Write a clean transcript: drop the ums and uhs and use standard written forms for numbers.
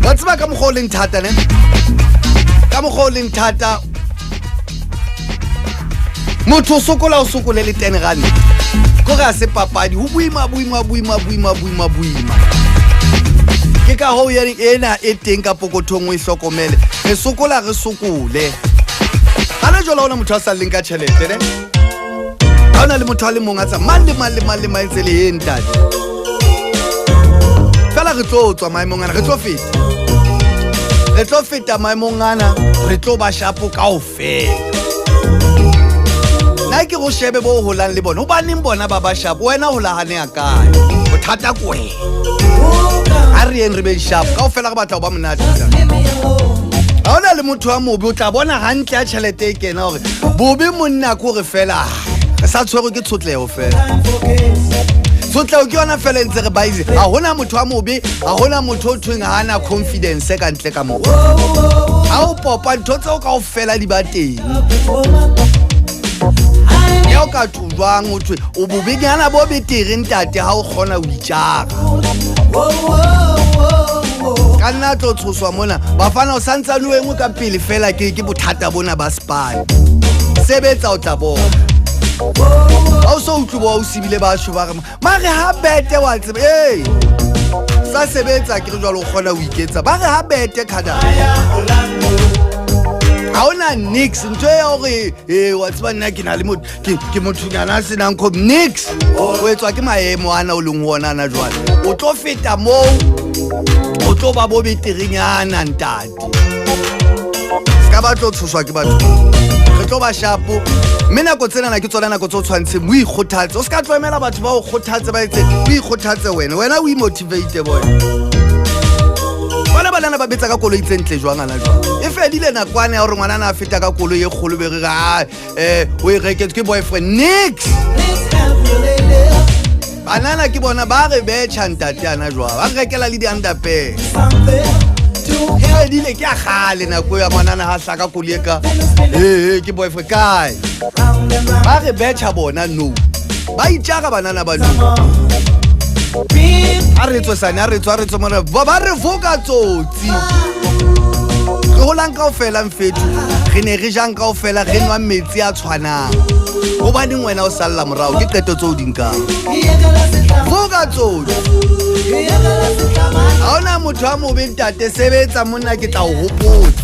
Wa tseba ka mokgwa o leng thata, ne? Ka mokgwa o leng thata, motho o sokola, o sokole le 10 rand, kore a se papadi. Ho boima, boima, boima, boima, boima, boima. Ke ka hoo ena e teng ka pokothong, o e hlokomele. Re sokola, re sokole gana jalo. Ona motho a sa lleng ka tšhelete, ne? Ga ona le motho a le mong a tsa mang le mang le mang le mang tse le e ntate. Fela re tlo tswa maemong ana, re tlo feta, re tlo feta maemong ana, re tlo ba shapo kaofela. Nna ke go shebe bo holang le bona, hobaneng bona ba ba shapo, wena o lagane ya kae? Bothata ko wena. A re yeng re beng shapo kaofela, re batla ho ba monate. Ga ona le motho wa mobe, o tla bona gantle ya tšhelete e kena gore bobe monna ko re fela re sa tshwerwe ke tshotlego fela. Tshotlego ke yona fela e ntse re baise. Ga gona motho wa mobe, ga gona motho o thweng ga ana confidence ka ntle ka moo. Ga o popa ntho tseo kao fela di ba teng. Ya o ka tho jwang o thwe o bobenyana bo betere, ntate, ha o kgona ho itjara ka nna tlo tshoswa mona. Bafana, o santsane o engwe ka pele fela. Ke bothata bona ba spane. Sebetsa, o tla bona. Ha o so utlwe bo o sebile basho ba re mare ha bete wa tseba ee sa sebetsa. Ke re jwalo o kgona ho iketsa. Ba re ha bete kada ha ona nix ntho ya hore e wa tseba nna ke na le ke mothonyana a senang com nix. O etswa ke maemo ana o leng ho ona ana jwale. O tlo feta moo, o tlo ba bo beterenyana, ntate. Se ka ba tlo tshoswa ke batho. Re tlo ba shapo, mme nako tsenana ke tsona nako tse o tshwanetseng o ikgothatse. O se ka tlo emela batho ba o kgothatse, ba etse o ikgothatse wena. Wena o imotivate. Bone bona banana ba betsa ka koloi tse ntle jwang ana jwang. E fedile nakwane ya gore ngwanana a feta ka koloi e kgolo, be re re a o e reketswe ke boyfriend. Nix. Banana ke bona ba re betjha, ntate, ana jwang ba re rekela le di-underpair. E fedile, ke a kgale nako ya ngwanana ha hlaka koloi e ka ee ke boyfriend kae. Ba re betjha bona, no, ba itjara banana ba, no. A re tswe sane, a re tswe, a re tswe mona. Ba re foka tsotsi. Re holang kaofela mfethu, re ne re jang kaofela, re nwang metsi a tshwanang. Hobaneng wena o salla morao ke qeto tseo di nkang? Foka tsotsi. Ha ona motho a mobe, ntate. Sebetsa monna, ke tla o hopotsa.